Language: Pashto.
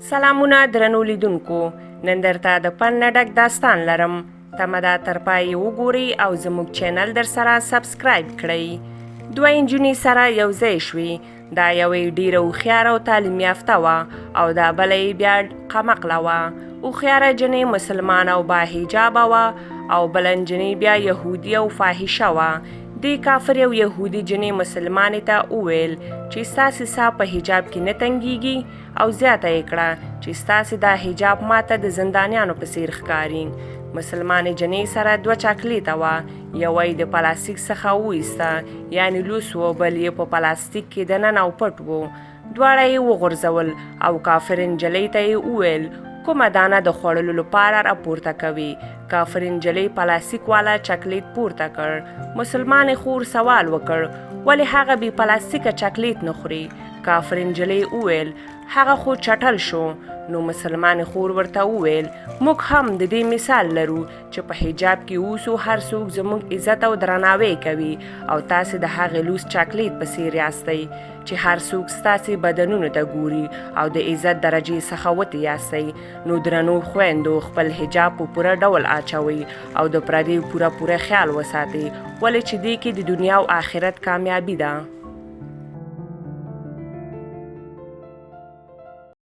سلامونه درنو لیدونکو، نن درته د پند نه ډک داستان لرم. تمه ده تر پای یې وګورئ او زموږ چینل درسره سبسکرایب کړئ. دوه نجونې سره یو ځای شوې. دا یوه یې ډیره هوښیاره او تعلیم یافته وه او دا بله یې بیا قمقله وه. هوښیاره جنۍ مسلمانه او باحجابه وه او بله نجنۍ بیا یهودي او فاحشه وه. دې کافرې او یهودي جنۍ مسلمانې ته وویل چې ستاسې ساه په حجاب کې نه تنګیږي؟ او زیاته یې کړه چې ستاسې دا حجاب ماته د زندانیانو په څیر ښکاري. مسلمانې جنۍ سره دوه چاکلیته وه، یوه یې د پلاستیک څخه وویسته یعنې لوڅ و، بل یې په پلاستیک کې دننه او پټ و. دواړه یې وغورځول او کافرې نجلۍ ته یې وویل کومه دانه د خوړلو لپاره راپورته کوې؟ کافرې نجلۍ پلاستیک والا چاکلیت پورته کړ. مسلمانې خور سوال وکړ ولې هغه بې پلاستیکه چاکلیت نه خورې؟ کافرې نجلۍ وویل هغه خو چټل شو. نو مسلمانې خور ورته وویل موږ هم د دې مثال لرو چې په حجاب کې اوسو، هر څوک زموږ عزت او درناوی کوي او تاسې د هغې لوس چاکلیت په څیر یاستئ چې هر څوک ستاسې بدنونو ته ګوري او د عزت درجې څخه وتې یاستئ. نو درنو خویندو خپل حجاب په پوره ډول اچوئ او د پردیو پوره پوره خیال وساتئ، ولې چې دې کې د دنیا او آخرت کامیابي ده.